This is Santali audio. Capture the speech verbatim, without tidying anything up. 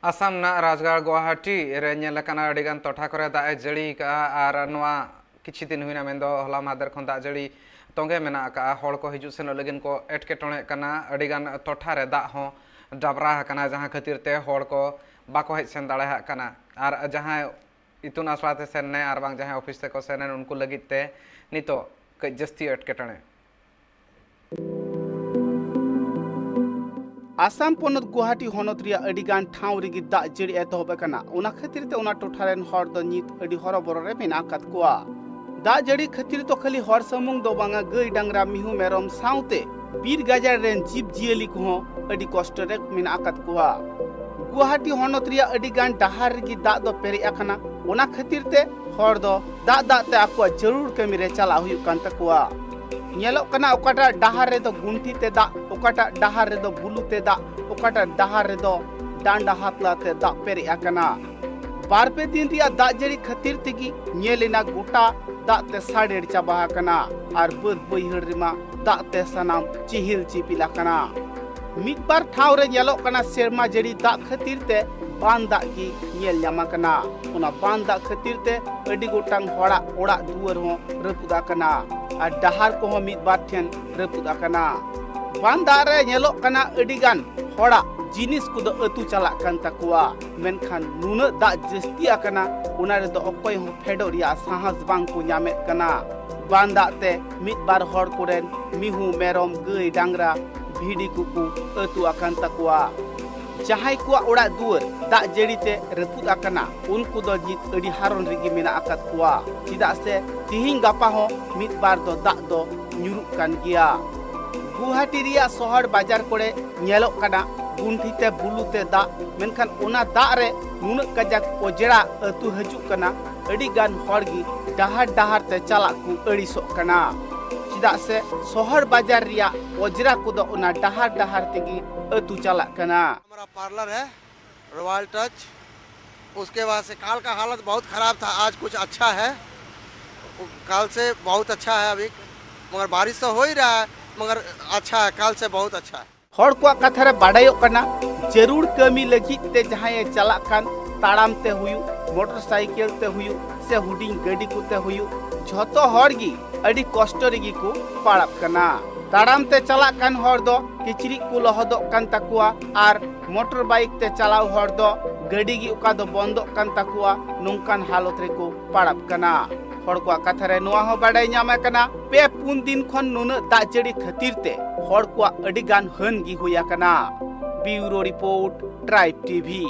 ᱟᱥᱟᱢ ᱨᱮᱱᱟᱜ ᱨᱟᱡᱽᱜᱟᱲ ᱜᱩᱣᱟᱦᱟᱴᱤ ᱨᱮ ᱧᱮᱞ ᱟᱠᱟᱱᱟ, ᱟᱹᱰᱤᱜᱟᱱ ᱴᱚᱴᱷᱟ ᱠᱚᱨᱮ ᱫᱟᱜ ᱮ ᱡᱟᱹᱲᱤ ᱟᱠᱟᱫᱼᱟ ᱟᱨ ᱱᱚᱣᱟ ᱠᱤᱪᱷᱩ ᱫᱤᱱ ᱦᱩᱭᱱᱟ, ᱢᱮᱱᱫᱚ ᱦᱚᱞᱟ ᱢᱟᱦᱫᱮᱨ ᱠᱷᱚᱱ ᱫᱟᱜ ᱡᱟᱹᱲᱤ ᱛᱚᱸᱜᱮ ᱢᱮᱱᱟᱜ ᱟᱠᱟᱫᱼᱟ᱾ ᱦᱚᱲ ᱠᱚ ᱦᱤᱡᱩᱜ ᱥᱮᱱᱚᱜ ᱞᱟᱹᱜᱤᱫ ᱠᱚ ᱮᱴᱠᱮᱴᱚᱬᱮᱜ ᱠᱟᱱᱟ᱾ ᱟᱹᱰᱤᱜᱟᱱ ᱴᱚᱴᱷᱟ ᱨᱮ ᱫᱟᱜ ᱦᱚᱸ ᱰᱟᱵᱽᱨᱟ ᱟᱠᱟᱱᱟ, ᱡᱟᱦᱟᱸ ᱠᱷᱟᱹᱛᱤᱨ ᱛᱮ ᱦᱚᱲ ᱠᱚ ᱵᱟᱠᱚ ᱦᱮᱡ ᱥᱮᱱ ᱫᱟᱲᱮᱭᱟᱜ ᱠᱟᱱᱟ᱾ ᱟᱨ ᱡᱟᱦᱟᱸᱭ ᱤᱛᱩᱱ ᱟᱥᱲᱟ ᱛᱮ ᱥᱮᱱ ᱱᱟᱭ ᱟᱨ ᱵᱟᱝ ᱡᱟᱦᱟᱸᱭ ᱚᱯᱷᱤᱥ ᱛᱮᱠᱚ ᱥᱮᱱ ᱮᱱ, ᱩᱱᱠᱩ ᱞᱟᱹᱜᱤᱫ ᱛᱮ ᱱᱤᱛᱚᱜ ᱠᱟᱹᱡ ᱡᱟᱹᱥᱛᱤ ᱮᱴᱠᱮᱴᱚᱬᱮ᱾ ᱟᱥᱟᱢ ᱯᱚᱱᱚᱛ ᱜᱩᱣᱟᱦᱟᱴᱤ ᱦᱚᱱᱚᱛ ᱨᱮᱭᱟᱜ ᱟᱹᱰᱤ ᱜᱟᱱ ᱴᱷᱟᱶ ᱨᱮᱜᱮ ᱫᱟᱜ ᱡᱟᱹᱲᱤ ᱮᱛᱚᱦᱚᱵ ᱟᱠᱟᱱᱟ᱾ ᱚᱱᱟ ᱠᱷᱟᱹᱛᱤᱨ ᱛᱮ ᱚᱱᱟ ᱴᱚᱴᱷᱟ ᱨᱮᱱ ᱦᱚᱲ ᱫᱚ ᱱᱤᱛ ᱟᱹᱰᱤ ᱦᱚᱨᱚᱵᱚᱨᱚ ᱨᱮ ᱢᱮᱱᱟᱜ ᱟᱠᱟᱫ ᱠᱚᱣᱟ᱾ ᱫᱟᱜ ᱡᱟᱹᱲᱤ ᱠᱷᱟᱹᱛᱤᱨ ᱫᱚ ᱠᱷᱟᱹᱞᱤ ᱦᱚᱲ ᱥᱩᱢᱩᱝ ᱫᱚ ᱵᱟᱝᱟ, ᱜᱟᱹᱭ ᱰᱟᱝᱨᱟ ᱢᱤᱦᱩ ᱢᱮᱨᱚᱢ ᱥᱟᱶᱛᱮ ᱵᱤᱨ ᱜᱟᱡᱟᱲ ᱨᱮᱱ ᱡᱤᱵᱽ ᱡᱤᱭᱟᱹᱞᱤ ᱠᱚᱦᱚᱸ ᱟᱹᱰᱤ ᱠᱚᱥᱴᱚ ᱨᱮ ᱢᱮᱱᱟᱜ ᱟᱠᱟᱫ ᱠᱚᱣᱟ᱾ ᱜᱩᱣᱟᱦᱟᱴᱤ ᱦᱚᱱᱚᱛ ᱨᱮᱭᱟᱜ ᱟᱹᱰᱤ ᱜᱟᱱ ᱰᱟᱦᱟᱨ ᱨᱮᱜᱮ ᱫᱟᱜ ᱫᱚ ᱯᱮᱨᱮᱡ ᱟᱠᱟᱱᱟ᱾ ᱚᱱᱟ ᱠᱷᱟᱹᱛᱤᱨ ᱛᱮ ᱦᱚᱲ ᱫᱚ ᱫᱟᱜ ᱫᱟᱜ ᱛᱮ ᱟᱠᱚᱣᱟᱜ ᱡᱟᱹᱨᱩᱲ ᱠᱟᱹᱢᱤ ᱨᱮ ᱪᱟᱞᱟᱜ ᱦᱩᱭᱩᱜ ᱠᱟᱱ ᱛᱟᱠᱚᱣᱟ᱾ ᱧᱮᱞᱚᱜ ᱠᱟᱱᱟ, ᱚᱠᱟᱴᱟᱜ ᱰᱟᱦᱟᱨ ᱨᱮᱫᱚ ᱜᱩᱱᱴᱷᱤ ᱛᱮ ᱫᱟᱜ, ᱚᱠᱟᱴᱟᱜ ᱰᱟᱦᱟᱨ ᱨᱮᱫᱚ ᱵᱩᱞᱩ ᱛᱮ ᱫᱟᱜ, ᱚᱠᱟᱴᱟᱜ ᱰᱟᱦᱟᱨ ᱨᱮᱫᱚ ᱰᱟᱸᱰᱟ ᱦᱟᱛᱞᱟ ᱛᱮ ᱫᱟᱜ ᱯᱮᱨᱮᱡ ᱟᱠᱟᱱᱟ᱾ ᱵᱟᱨ ᱯᱮ ᱫᱤᱱ ᱨᱮᱭᱟᱜ ᱫᱟᱜ ᱡᱟᱹᱲᱤ ᱠᱷᱟᱹᱛᱤᱨ ᱛᱮᱜᱮ ᱧᱮᱞ ᱮᱱᱟ, ᱜᱚᱴᱟ ᱫᱟᱜ ᱛᱮ ᱥᱟᱰᱮᱲ ᱪᱟᱵᱟ ᱟᱠᱟᱱᱟ ᱟᱨ ᱵᱟᱹᱫ ᱵᱟᱹᱭᱦᱟᱹᱲ ᱨᱮᱢᱟ ᱫᱟᱜ ᱛᱮ ᱥᱟᱱᱟᱢ ᱪᱤᱦᱤᱞ ᱪᱤᱯᱤᱞ ᱟᱠᱟᱱᱟ᱾ ᱢᱤᱫ ᱵᱟᱨ ᱴᱷᱟᱶ ᱨᱮ ᱧᱮᱞᱚᱜ ᱠᱟᱱᱟ, ᱥᱮᱨᱢᱟ ᱡᱟᱹᱲᱤ ᱫᱟᱜ ᱠᱷᱟᱹᱛᱤᱨ ᱛᱮ ᱵᱟᱱ ᱫᱟᱜ ᱜᱮ ᱧᱮᱞ ᱧᱟᱢ ᱟᱠᱟᱱᱟ᱾ ᱚᱱᱟ ᱵᱟᱱ ᱫᱟᱜ ᱠᱷᱟᱹᱛᱤᱨ ᱛᱮ ᱟᱹᱰᱤ ᱜᱚᱴᱟᱝ ᱦᱚᱲᱟᱜ ᱚᱲᱟᱜ ᱫᱩᱣᱟᱹᱨ ᱦᱚᱸ ᱨᱟᱹᱯᱩᱫ ᱟᱠᱟᱱᱟ ᱟᱨ ᱰᱟᱦᱟᱨ ᱠᱚᱦᱚᱸ ᱢᱤᱫ ᱵᱟᱨ ᱴᱷᱮᱱ ᱨᱟᱹᱯᱩᱫ ᱟᱠᱟᱱᱟ᱾ ᱵᱟᱱ ᱫᱟᱜ ᱨᱮ ᱧᱮᱞᱚᱜ ᱠᱟᱱᱟ, ᱟᱹᱰᱤ ᱜᱟᱱ ᱦᱚᱲᱟᱜ ᱡᱤᱱᱤᱥ ᱠᱚᱫᱚ ᱟᱹᱛᱩ ᱪᱟᱞᱟᱜ ᱠᱟᱱ ᱛᱟᱠᱚᱣᱟ, ᱢᱮᱱᱠᱷᱟᱱ ᱱᱩᱱᱟᱹᱜ ᱫᱟᱜ ᱡᱟᱹᱥᱛᱤ ᱟᱠᱟᱱᱟ, ᱚᱱᱟ ᱨᱮᱫᱚ ᱚᱠᱚᱭ ᱦᱚᱸ ᱯᱷᱮᱰᱚᱜ ᱨᱮᱭᱟᱜ ᱥᱟᱦᱟᱥ ᱵᱟᱝ ᱠᱚ ᱧᱟᱢᱮᱫ ᱠᱟᱱᱟ᱾ ᱵᱟᱱ ᱫᱟᱜ ᱛᱮ ᱢᱤᱫ ᱵᱟᱨ ᱦᱚᱲ ᱠᱚᱨᱮᱱ ᱢᱤᱦᱩ, ᱢᱮᱨᱚᱢ, ᱜᱟᱹᱭ, ᱰᱟᱝᱨᱟ, ᱵᱷᱤᱰᱤ ᱠᱚᱠᱚ ᱟᱹᱛᱩ ᱟᱠᱟᱱ ᱛᱟᱠᱚᱣᱟ᱾ ᱡᱟᱦᱟᱸᱭ ᱠᱚᱣᱟᱜ ᱚᱲᱟᱜ ᱫᱩᱣᱟᱹᱨ ᱫᱟᱜ ᱡᱟᱹᱲᱤ ᱛᱮ ᱨᱟᱹᱯᱩᱫ ᱟᱠᱟᱱᱟ, ᱩᱱᱠᱩ ᱫᱚ ᱱᱤᱛ ᱟᱹᱰᱤ ᱦᱟᱨᱚᱱ ᱨᱮᱜᱮ ᱢᱮᱱᱟᱜ ᱟᱠᱟᱫ ᱠᱚᱣᱟ, ᱪᱮᱫᱟᱜ ᱥᱮ ᱛᱤᱦᱤᱧ ᱜᱟᱯᱟ ᱦᱚᱸ ᱢᱤᱫ ᱵᱟᱨ ᱫᱚ ᱫᱟᱜ ᱫᱚ ᱧᱩᱨᱩᱜ ᱠᱟᱱ ᱜᱮᱭᱟ᱾ ᱜᱩᱣᱟᱦᱟᱴᱤ ᱨᱮᱭᱟᱜ ᱥᱚᱦᱚᱨ ᱵᱟᱡᱟᱨ ᱠᱚᱨᱮ ᱧᱮᱞᱚᱜ ᱠᱟᱱᱟ, ᱜᱩᱱᱴᱷᱤ ᱛᱮ ᱵᱩᱞᱩ ᱛᱮ ᱫᱟᱜ, ᱢᱮᱱᱠᱷᱟᱱ ᱚᱱᱟ ᱫᱟᱜ ᱨᱮ ᱱᱩᱱᱟᱹᱜ ᱠᱟᱡᱟᱠ ᱚᱡᱽᱨᱟ ᱟᱹᱛᱩ ᱦᱤᱡᱩᱜ ᱠᱟᱱᱟ, ᱟᱹᱰᱤ ᱜᱟᱱ ᱦᱚᱲ ᱜᱮ ᱰᱟᱦᱟᱨ ᱰᱟᱦᱟᱨ ᱛᱮ ᱪᱟᱞᱟᱜ ᱠᱚ ᱟᱹᱲᱤᱥᱚᱜ ᱠᱟᱱᱟ᱾ ᱪᱮᱫᱟᱜ ᱥᱮ ᱥᱚᱦᱚᱨ ᱵᱟᱡᱟᱨ ᱨᱮᱭᱟᱜ ᱚᱡᱽᱨᱟ ᱠᱚᱫᱚ ᱚᱱᱟ ᱰᱟᱦᱟᱨ ᱰᱟᱦᱟᱨ ᱛᱮᱜᱮ ᱟᱹᱛᱩ ᱪᱟᱞᱟᱜ ᱠᱟᱱᱟ᱾ हमारा पार्लर है रॉयल टच। उसके बाद से काल का हालत बहुत ख़राब था, आज कुछ अच्छा है। काल से बहुत अच्छा है अभी, मगर बारिश तो हो ही रहा है, मगर अच्छा है, काल से बहुत अच्छा है। ᱦᱚᱲ ᱠᱚᱣᱟᱜ ᱠᱟᱛᱷᱟ ᱨᱮ ᱵᱟᱰᱟᱭᱚᱜ ᱠᱟᱱᱟ, ᱡᱟᱹᱨᱩᱲ ᱠᱟᱹᱢᱤ ᱞᱟᱹᱜᱤᱫ ᱛᱮ ᱡᱟᱦᱟᱸᱭᱮ ᱪᱟᱞᱟᱜ ᱠᱟᱱ, ᱛᱟᱲᱟᱢ ᱛᱮ ᱦᱩᱭᱩᱜ, ᱢᱚᱴᱚᱨ ᱥᱟᱭᱠᱮᱞ ᱛᱮ ᱦᱩᱭᱩᱜ, ᱥᱮ ᱦᱩᱰᱤᱧ ᱜᱟᱹᱰᱤ ᱠᱚᱛᱮ ᱦᱩᱭᱩᱜ, ᱡᱷᱚᱛᱚ ᱦᱚᱲ ᱜᱮ ᱟᱹᱰᱤ ᱠᱚᱥᱴᱚ ᱨᱮᱜᱮ ᱠᱚ ᱯᱟᱲᱟᱜ ᱠᱟᱱᱟ᱾ ᱛᱟᱲᱟᱢ ᱛᱮ ᱪᱟᱞᱟᱜ ᱠᱟᱱ ᱦᱚᱲ ᱫᱚ ᱠᱤᱪᱨᱤᱡ ᱠᱚ ᱞᱚᱦᱚᱫᱚᱜ ᱠᱟᱱ ᱛᱟᱠᱚᱣᱟ ᱟᱨ ᱢᱚᱴᱚᱨ ᱵᱟᱭᱤᱠ ᱛᱮ ᱪᱟᱞᱟᱣ ᱦᱚᱲ ᱫᱚ ᱜᱟᱹᱰᱤ ᱜᱮ ᱚᱠᱟ ᱫᱚ ᱵᱚᱱᱫᱚᱜ ᱠᱟᱱ ᱛᱟᱠᱚᱣᱟ, ᱱᱚᱝᱠᱟᱱ ᱦᱟᱞᱚᱛ ᱨᱮᱠᱚ ᱯᱟᱲᱟᱜ ᱠᱟᱱᱟ᱾ ᱦᱚᱲ ᱠᱚᱣᱟᱜ ᱠᱟᱛᱷᱟ ᱨᱮ ᱱᱚᱣᱟ ᱦᱚᱸ ᱵᱟᱰᱟᱭ ᱧᱟᱢ ᱟᱠᱟᱱᱟ, ᱯᱮ ᱯᱩᱱ ᱫᱤᱱ ᱠᱷᱚᱱ ᱱᱩᱱᱟᱹᱜ ᱫᱟᱜ ᱡᱟᱹᱲᱤ ᱠᱷᱟᱹᱛᱤᱨ ᱛᱮ ᱦᱚᱲ ᱠᱚᱣᱟᱜ ᱟᱹᱰᱤ ᱜᱟᱱ ᱦᱟᱹᱱ ᱜᱮ ᱦᱩᱭ ᱟᱠᱟᱱᱟ᱾ ᱵᱤᱭᱩᱨᱳ ᱨᱤᱯᱳᱨᱴ, ᱴᱨᱟᱭᱤᱵᱽ ᱴᱤᱵᱷᱤ᱾